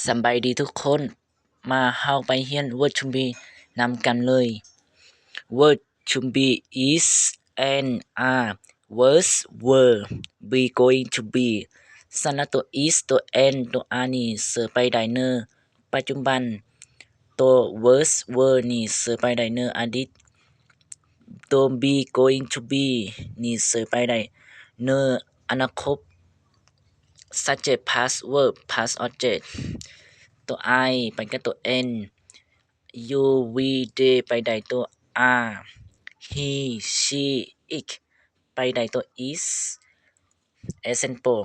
ສະບາຍດີທຸກຄົນ, ມາເຮົາໄປຮຽນ verb to be ນຳກັນເລີຍ. Verb to be is, and, are, was, were, be, going to be. ສຳລັບໂຕ is ໂຕ and ໂຕ are ນີ້ເສີໄປໄດ້ເນີປັດຈຸບັນ, ໂຕ was, were ນີ້ເສີໄປໄດ້ເນີອະດີດ, ໂຕ be, going to be ນີ້ເສີໄປໄດ້ເນີອະນາຄົດ subject, past verb, past object. ໂຕ I ໄປກັບໂຕ and, you, we, they ໄປໄດ້ໂຕ are, he, she, it ໄປໄດ້ໂຕ is. Example,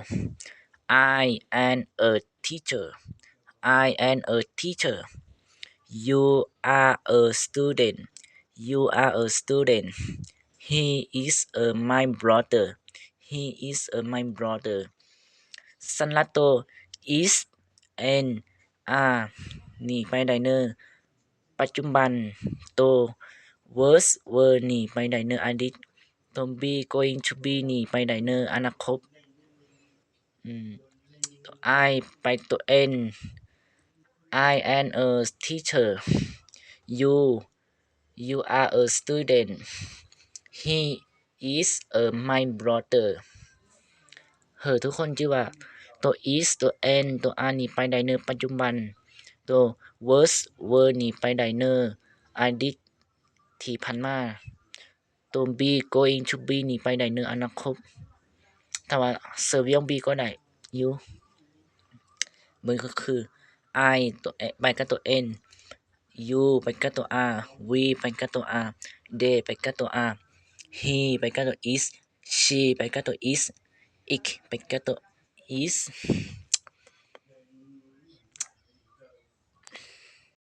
I am a teacher. I am a teacher. You are a student. You are a student. He is a my brother. He is a my brother. ສຳລັບໂຕ is, and, are ນີ້ໄປໄດ້ເນີປັດຈຸບັນ, ໂຕ was, were ນີ້ໄປໄດ້ເນີອະດີດ, ໂຕ be, going to be ນີ້ໄປໄດ້ເນີອະນາຄົດ. ອືມ ໂຕ I ໄປໂຕ and, I am a teacher. You, you are a student. He is a my brother. ເອີ ທຸກຄົນຈື່ວ່າໂຕ is, ໂຕ and, ໂຕ are ນີ້ໄປໄດ້ເນີປັດຈຸບັນ, ໂຕ was, were ນີ້ໄປໄດ້ເນີອະດີດທີ່ຜ່ານມາ, ໂຕ be, going to be ນີ້ໄປໄດ້ເນີອະນາຄົດ. ຖ້າວ່າເສີວຽງ be ກໍໄດ້ຢູ່. ມັນກໍຄື I ໂຕ A ໄປກັບໂຕ and, you ໄປກັບໂຕ are, we ໄປກັບໂຕ are, they ໄປກັບໂຕ are, he ໄປກັບໂຕ is, she ໄປກັບໂຕ is, it ໄປກັບໂຕ is.